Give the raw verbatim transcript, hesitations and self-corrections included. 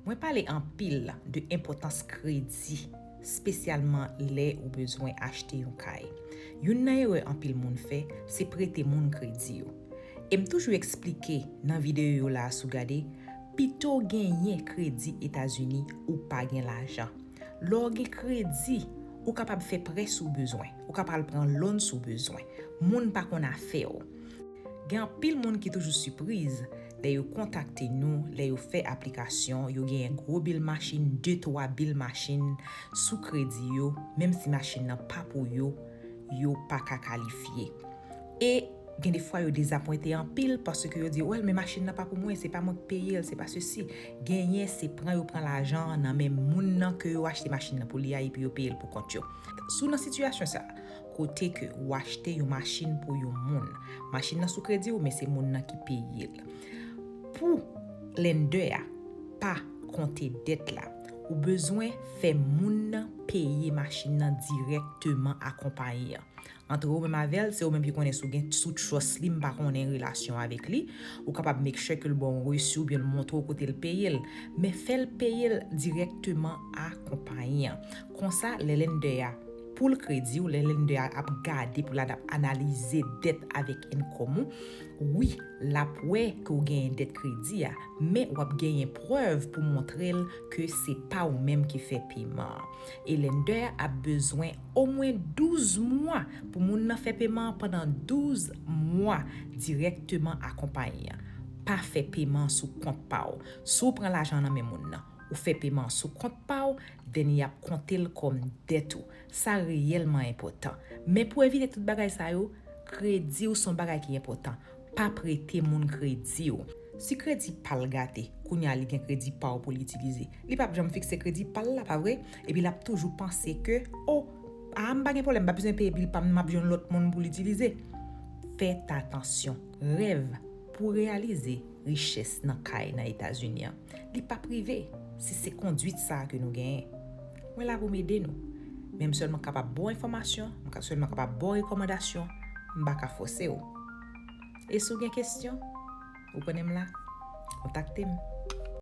Mwen pale anpil de enpòtans kredi, espesyalman lè ou bezwen achte yon kay. Youn nan erè anpil moun fè, se prete moun kredi yo. E m toujou eksplike nan videyo yo la a si w gade, pito w genyen kredi Etazini ou pa gen lajan. Lè w gen kredi, ou kapab fè prè si w bezwen. Ou kapab pran loan si w bezwen. Moun pa konn afè w. Gen anpil moun ki toujou sipriz lè yo kontakte nou, lè yo fè aplikasyon, yo genyen gwo bil machin, de twa bil machin sou kredi yo, menm si machin nan pa pou yo, yo pa ka kalifye. E gen defwa yo dezapwente anpil paske yo di, "Well, men machin nan pa pou mwen, se pa mwen k peye l, se pa sesi." Genyen se pran yo pran lajan an nan men moun nan ke yo achte machin nan pou li a epi yo peye l pou kont yo. Si w nan sitiyasyon sa a, kote ke w achte yon machin pou yon moun, machin nan sou kredi w, men se moun nan ki peye l. Pou lender a pa konte dèt la, ou bezwen fè moun nan peye machin nan dirèkteman a konpayi an. Antre ou menm avè l, se ou menm ki konnen si w gen sou trust li, m pa konnen relasyon avèk li. Ou kapab make sure ke l ba w resi oubyen l montre w kote l peye l. Men fè l peye l dirèkteman a konpayi an. Konsa, lè lender a, pou l kredi w, lè lender a ap gade pou l ap analize dèt avèk income ou, wi, l ap wè ke w genyen dèt kredi a, men w ap genyen prèv pou montre l ke se pa ou menm ki fè peman an. E lender a ap bezwen omwen douz mwa pou moun nan fè peman an pandan douz mwa dirèkteman a konpayi an. Pa fè peman an sou kont pa w. Si w pran lajan nan men moun nan, ou fè peman an sou kont pa w, then y ap konte l kòm dèt ou. Sa reyèlman enpòtan. Men pou evite tout bagay sa yo, kredi w se yon bagay ki enpòtan. Pa prete moun kredi w. Si kredi pa l gate, kounye a li gen kredi pa w pou l itilize. Li p ap janm fikse kredi pa l la, pa vre? Epi l ap toujou panse ke, o, a, m pa gen pwoblèm, m pa bezwen peye bil pa m, m ap jwenn lòt moun pou l itilize. Fèt atansyon. Rèv pou reyalize richès nan kay nan Etazini an, li p ap rive si se kondwit sa a ke nou genyen. Mwen la pou m ede nou. Men m sèlman kapab ba w enfòmasyon, m ka sèlman kapab ba w rekòmandasyon, m pa ka fòse w. E si w gen kesyon, ou konnen m la, kontakte m.